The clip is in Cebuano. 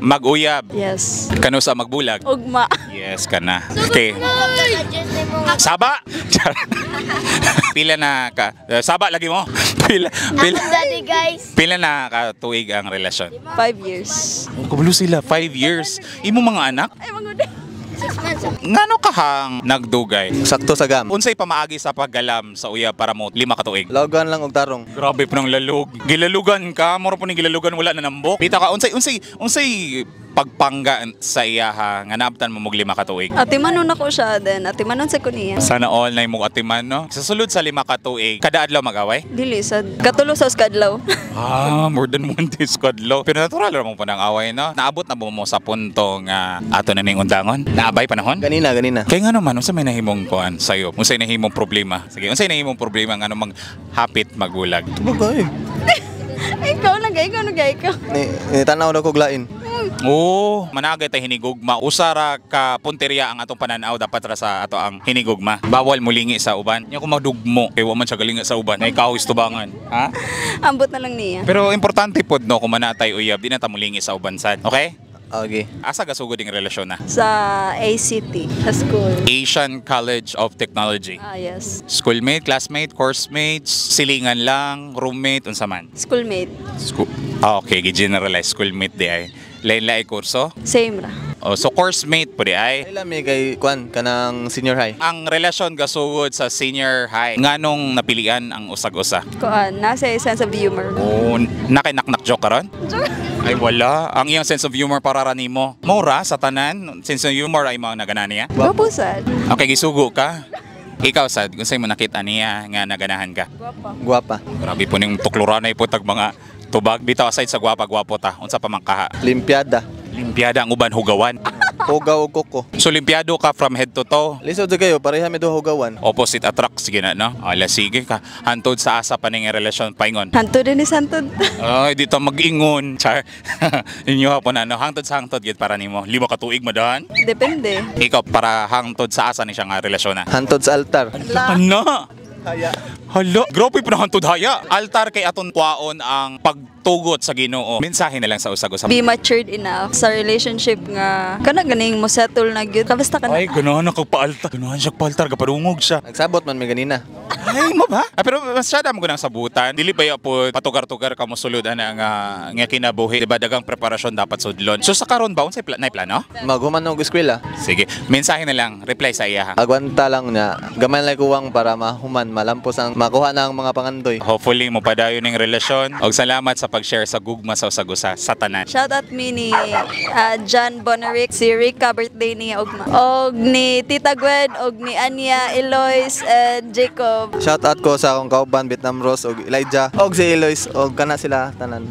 Mag-uyab. Yes. Kano sa magbulag. Ugma. Yes, kana. Okay. Saba. Pila na ka saba lagi mo. Pila pila Daddy, guys. Pila na ka tuig ang relasyon? 5 years. Oh, kabalo sila 5 years. Imo mga anak? Ay, mangud. 6 months. Ngano kahang nagdugay? Sakto sa gam. Unsay pamaagi sa paggalam sa uyab para mo 5 ka tuig? Logan lang og tarong. Grabe po ng lalug. Gilalugan ka, moro po ni gilalugan, wala na nambok. Bitaw ka, unsay pagpangga sa iya ha nga naabtan mo mog 5 ka tuig? Atimanon ako siya then atimanon sa ko niya. Sana all na imong atiman, no? Sa sulod sa 5 ka tuig, kada adlaw mag-away? Dili sad. Katulo sa uskadlaw. Ah, more than one day squad low. Pero natural ra mo pa ng away, no? Naabot na mo sa punto nga ato na ning undangon? Naabay panahon? Ganina, ganina. Kay nga naman, unsa may nahimong kuan sayo? Unsay nahimong problema? Sige, unsay nahimong problema nga mang hapit magulag? Tubag ka eh. Ikaw na ikaw na ikaw. Ni tanaw na kog lain. Oo, managay tay hinigugma. Usara ka punteriya ang atong pananaw, dapat ra sa ato ang hinigugma. Bawal mulingi sa uban. Nya kung madugmo, kay wa man siya galinga sa uban. Nay kahoy tubangan. Ha? Ambot na lang niya. Pero importante pod, no, kung manatay uyab, di na ta mulingi sa uban sad. Okay? Okay. Asa gasugod ang relasyon na? Sa ACT, sa school. Asian College of Technology. Ah, yes. Schoolmate, classmate, coursemates, silingan lang, roommate, unsa man? Schoolmate. School. Ah, okay, gi-generalize schoolmate di ay. Lain-lain kurso. Same ra. Oh, so coursemate po di ay. Ila mi kay kwan kanang senior high. Ang relasyon gasugod sa senior high. Nganong napilian ang usag-usa? Kuan, nasa sense of humor. Oh, nakay-knock joke karon? Ay, wala. Ang iyang sense of humor para ra nimo. Mora sa tanan, sense of humor ay mga nagana niya. Gwapo sad. Okay, gisugo ka. Ikaw sad, kung sa'yo mo nakita niya nga naganahan ka? Gwapa. Guwapa. Grabe po ning tukluranay po tag mga tubag. Bitaw, aside sa gwapa, gwapo ta. Unsa pa man kaha? Limpiada. Limpiada, ang uban hugawan. Hugaw og kuko. So limpiado ka from head to toe. Lisod jud kayo, pareha mi duha hugawan. Opposite attract, sige na, no? Ala, sige ka. Hantod sa asa pa ning relasyon paingon? Hantod din ni santod. Ay, dito mag-ingon. Char. Inyo hapon na, no? Hangtod sa hangtod gid para nimo? 5 ka tuig madahan? Depende. Ikaw, para hangtod sa asa ni siya nga relasyon na? Hantod sa altar. Ano? Haya. Hala, grabe pa na hantod haya. Altar kay aton kwaon ang pagtugot sa Ginoo. Mensahe na lang sa usag-usap. Be matured enough sa relationship nga kana ganing mo settle na gyud. Basta kana. Ay, ganahan ako pa-altar. Ganahan siya pa-altar, kaparungog siya. Nagsabot man mi ganina. Ay, mo ba? Ah, pero masyado mo nang sabutan. Dili ba po patugar-tugar ka mo sulod ana nga kinabuhi? Diba dagang preparasyon dapat sudlon? So sa karon ba unsay nay plano? Maghuman og eskwela. Sige, mensahe na lang, reply sa iya ha. Agwanta lang niya. Gamay lang kuwang para mahuman, malampos ang makuha na ang mga pangandoy. Hopefully mo padayon ning relasyon. Og salamat sa pag-share sa gugma sa usag-usa sa tanan. Shout out mi ni John Bonerick, si Rika, birthday niya ugma. Og ni Tita Gwen, og ni Anya, Elois, and Jacob. Shout out ko sa akong kauban Vietnam Rose og Elijah og si Elois og kana sila tanan.